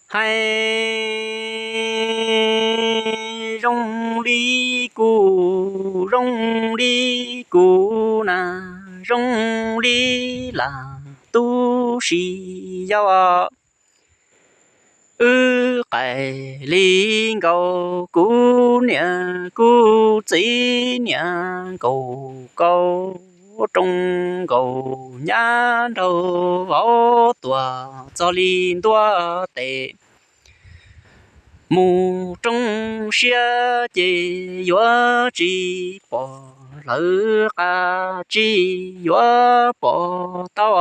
hais zoo li kuv, zoo li kuv na, zoo li las tub si yau, wb qais li nkaus, kuv niam kuv txiv niam nkaus, kau rooj nkaus nyab nraug vauv tuam txog li ntuj tes mus rooj siab ces yuav tsis pom hlawv qab, tsis yuav pom tau.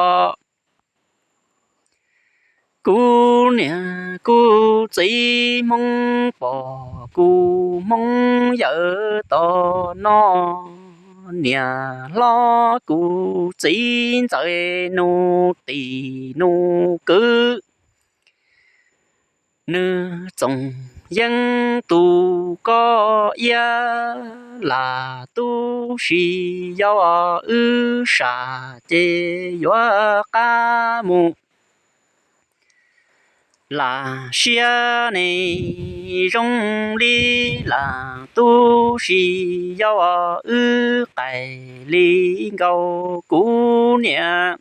Kuv niam kuv txiv Hmoob pom kuv Hmoob yawm tos no, niam hlob kuv txiv ntxawm nus tim nus kwv, nws txoos yeeb tus kob iab, las tub si yau wb sam ces yuav qab mus. Las siab ne zoo li las tub si yau wb qais li nkaus, kuv niam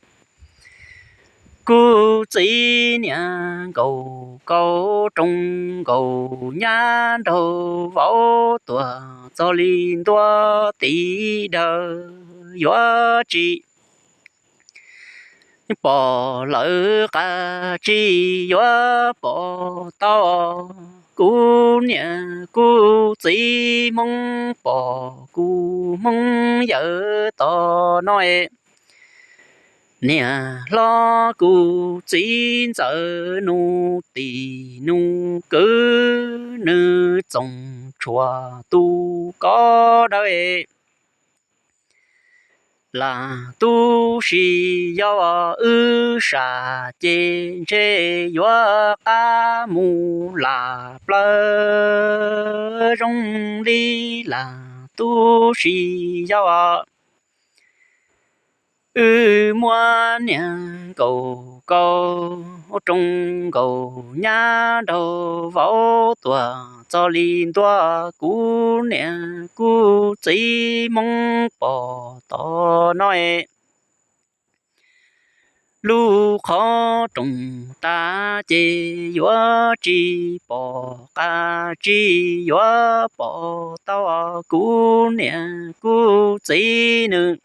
kuv txiv niam nkaus, kau rooj nkaus nyab nraug vauv tuam txog li ntuj tis dawg, yuav tsis pom hlawv qab, tsis yuav pom tau. Kuv niam kuv txiv Hmoob pom kuv Hmoob yawm tos no es, niam hlob kuv txiv ntxawm nus tim nus kwv, nws txoos tshuam tus kob dawb es, las tub si yau wb sam ces ntshe yuav qab mus lam plaws, zoo li las tub si yau wb muab niam nkaus, kau rooj nkaus nyab nraug vauv tuam txog li ntuj, kuv niam kuv txiv Hmoob pom tos no es, lub qhov rooj tas ces yuav tsis pom qab, tsis yuav pom tau. Kuv niam kuv txiv nws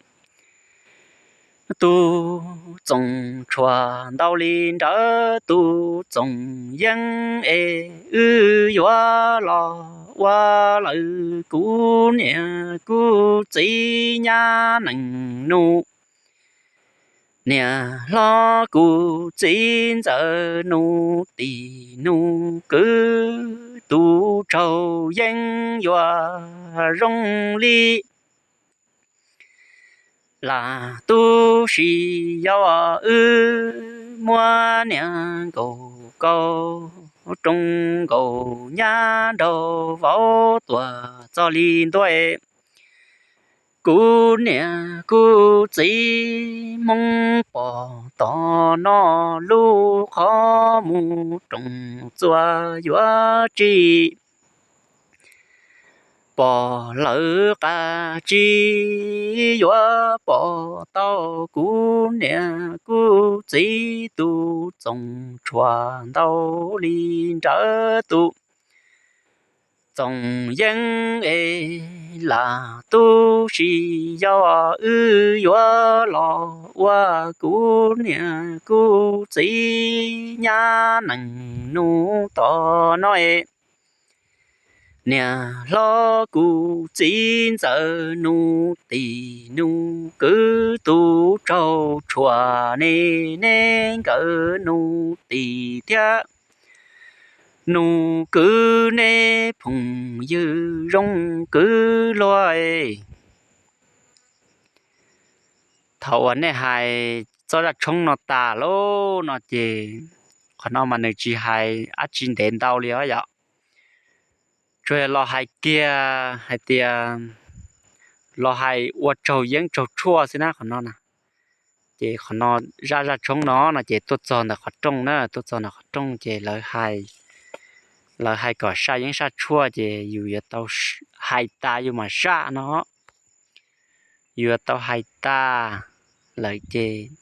tus txoos tshuam ntau li nrawd tus txoos yeeb es, wb yuav los ua lawm, kuv niam kuv txiv nyab nees nus, niam hlob kuv txiv ntxawm nus tim nus kwv, tus tsaug yeeb yuav zoo li las tub si yau wb muab niam nkaus, kau rooj nkaus nyab nraug vauv tuam txog li ntuj es, kuv niam kuv txiv Hmoob pom tos no, lub qhov mus rooj txuas yuav tsis pom hlawv qab, tsis yuav pom tau. Kuv niam kuv txiv tus txoos tshuam ntau li nrawd tus txoos yeeb es, las tub si yau wb yuav los ua kuv niam kuv txiv nyab nees nus tos no es, niam hlob kuv txiv ntxawm nus tim nus kwv, tus tsaug tshuam ne neb nkawd nus tim thiab nus kwv, neb phooj ywg zoo kwv luag. Thaum uas nej hais txoj zaj tshoob no tas lauj no ces qhov no mas nws tsis hais dab tsi ntev ntau li os yom. Tsuas yog los hais kiag hais tias los hais ua tsaug yeeb tsaug tshuaj xwb na qhov no na. ces qhov no zaj zaj tshoob no no ces tuaj txog ntawm qhov rooj na, tuaj txog ntawm qhov rooj ces lawv hais, lawv hais kom saj yeeb saj tshuaj ces yus yuav tau hais tas yus mam saj no. Yus yuav tau hais tas lawm ces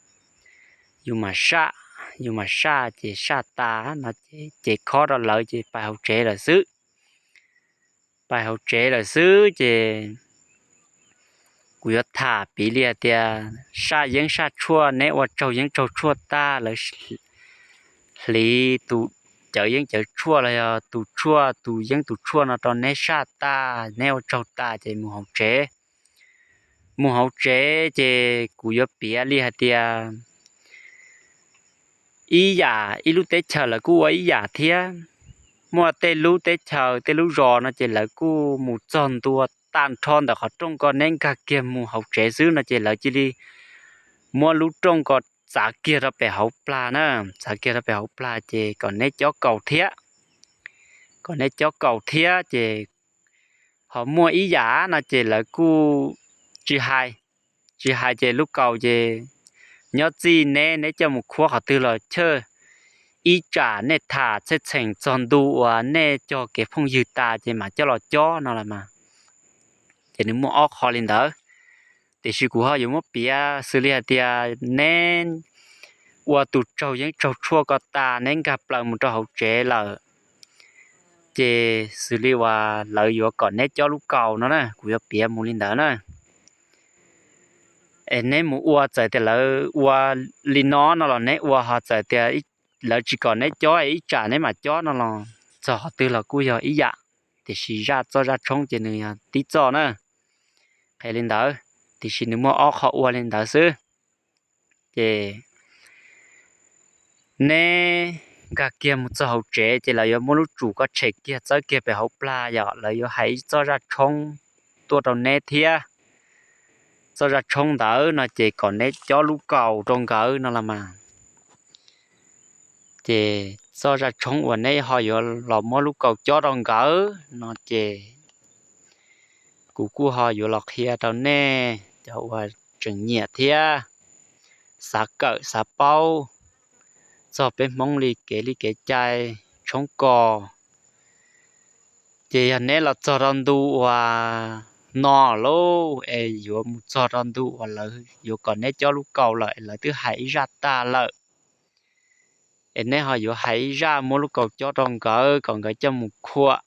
yus mam saj, yus mam saj ces saj tas no ces cev khob rau lawv ces pais hauv tsev lawm xwb. Pais hauv tsev lawm xwb ces kuv yuav tham piv li hais tias saj yeeb saj tshuaj, neb ua tsaug yeeb tsaug tshuaj tag, lawv hliv tus cawv yeeb cawv tshuaj los yog tus tshuaj tus yeeb tus tshuaj no rau neb saj tag, neb ua tsaug tas ces mus hauv tsev. Mus hauv tsev ces kuv yuav piav li hais tias ib yam ib lub teb chaws lawv kuj ua ib yam thiab. Muaj tej lub teb chaws tej lub zos no ces lawv kuj mus txog ntua tag nrho ntawm qhov rooj ko, neb nkag kiag mus hauv tsev xwb no ces lawv cia li muab lub rooj ko txav kiag rau pem hauv plag na, txav kiag rau pem hauv plag ces kom neb cob kaus thiab, kom neb cob kaus thiab ces ho muaj ib yam no ces lawv kuj tsis hais, tsis hais ces lub kaus ces nyob txij neb, neb coj mus khuab qhov twg los chawj, ib tsam nej tham txheej txheem txog ntu uas nej cog kev phooj ywg tas ces mam coj los cob no los mas. Ces nws muaj ob qho li ntawd, tiam sis kuv ho yuav muab piav xws li hais tias neb ua tus tsaug yeeb tsaug tshuaj ko tas, neb nkag plaws mus rau hauv tsev lawm, ces xws li uas lawv yuav kom neb cob lub kaus no na, kuv yuav piav mus li ntawd na. Es neb mus ua, txawm tias lawv ua li no no los neb ua, ho txawm tias lawv tsis kom neb cob ib tsam neb mam cob no los txog qhov twg los kuj yog ib yam, tiam sis zaj txoj zaj tshoob ces nws yog tib txoj na. Qhia li ntawd, tiam sis nws muaj ob qho ua li ntawd xwb. Ces neb nkag kiag mus txog hauv tsev ces lawv yuav muab lub tsum ko tshem kiag txawb kiag pem hauv plag, yog lawv yuav hais ib txoj zaj tshoob tuaj rau neb thiab. Txoj zaj tshoob ntawd no ces kom neb cob lub kaus rau nkawd no los mas. Ces txoj zaj tshoob uas neb ho yuav los muab lub kaus cob rau nkawd no ces kuv kuj ho yuav los qhia rau nej cov uas tseem nyiam thiab xav kawm xav paub txog peb Hmoob li kev li kev cai tshoob kos. Ces yog neb los txog rau ntu uas no lauj, es yuav mus txog rau ntu uas lawv yuav kom neb cob lub kaus lawm, lawv twb hais ib zaj tag lawm, es neb ho yuav hais ib zaj muab lub kaus cob rau nkawd kom nkawd coj mus khuam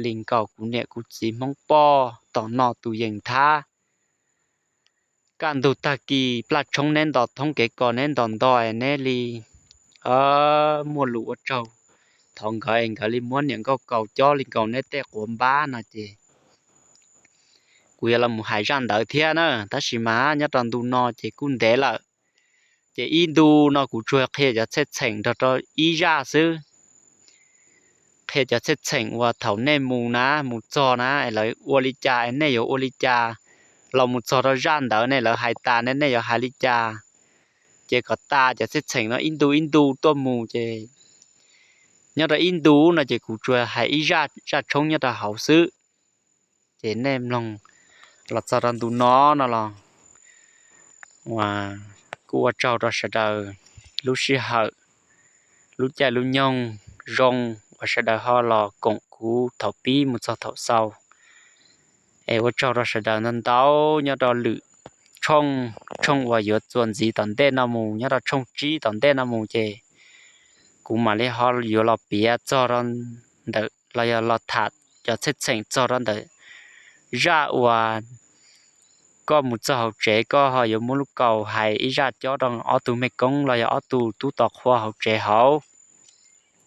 li nkaus kuv niam kuv txiv Hmoob Poj tom no tus yees thab. Kaj ntug tag kis plaj tshoob neb ntos thoob kev kos neb ntos nto es neb li muaj lus ua tsaug thov nkawd es nkawd li muab niam nkauj kaus cob li nkaus neb tej quav npab no ces kuv yuav los mus hais zaj ntawd thiab na. Tab sis mas nyob rau ntu no ces kuj ntev lawm, ces ib ntu no kuv tsuas qhia cov txheej txheem nrog rau ib zaj xwb. Qhia cov txheej txheem uas thaum nej mus na, mus txog na es lawv ua li cas es nej yuav ua li cas, los mus txog rau zaj ntawd ne lawv hais tas ne nej yuav hais li cas. Ces kom tas cov txheej txheem no ib ntu ib ntu tuaj mus ces nyob rau ib ntu no ces kuv tsuas hais ib zaj, zaj tshoob nyob rau hauv xwb. Ces nej mloog los txog rau ntu no no los kuj ua tsaug rau sawv daws lub sij hawm, lub caij lub nyoog zoo uas sawv daws ho los koom kuv thaum pib mus txog thaum xaus. Es ua tsaug rau sawv daws ntau ntau nyob rau lwm tshooj, tshooj uas yuav txuas ntxiv tom ntej no mus, nyob rau tshooj tsib tom ntej no mus ces kuv mam li ho yuav los piav txog rau ntawm los yog los tham cov txheej txheem txog rau ntawm zaj uas koj mus txog hauv tsev koj ho yuav muab lub kaus hais ib zaj cob rau ob tug mej koob los yog ob tug tub tos qhua hauv tsev hauv.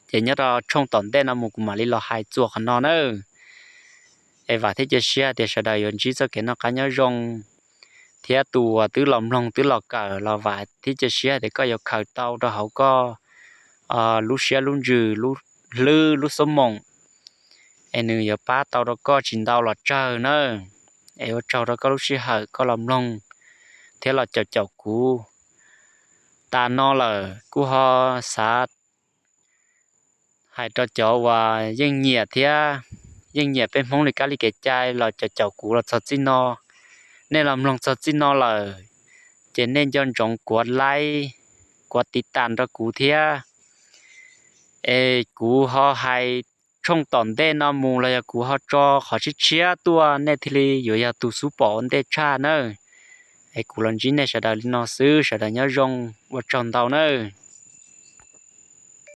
Ces nyob rau tshooj tom ntej no mus kuv mam li los hais txuas qhov no na. Es vam thiab cia siab tias sawv daws yuav ntsib txoj kev noj qab nyob zoo, thiab tus uas twb los mloog twb los kawm los vam thiab cia siab tias koj yuav khaws tau rau hauv koj lub siab lub ntsws, lub hlwb lub xuab moom, es nws yuav pab tau rau koj tsis ntau los tsawg na. Es ua tsaug rau koj lub sij hawm koj los mloog thiab los caum caum kuv. Tas no lawm kuj ho xav hais rau cov uas yeej nyiam thiab yeej nyiam peb Hmoob li kab li kev cai los caum caum kuv los txog txij no. Nej los mloog txog txij no lawm, ces nej nco ntsoov kuav like, kuav tiv tas rau kuv thiab. Es kuv ho hais tshooj tom ntej no mus los yog kuv ho tso qhov tshiab tshiab tuaj, nej thiaj li yuav yog tus xub pom ua ntej tshaj nawb. Es kuv los ntsib nej sawv daws li no xwb, sawv daws nyob zoo, ua tsaug ntau nawb.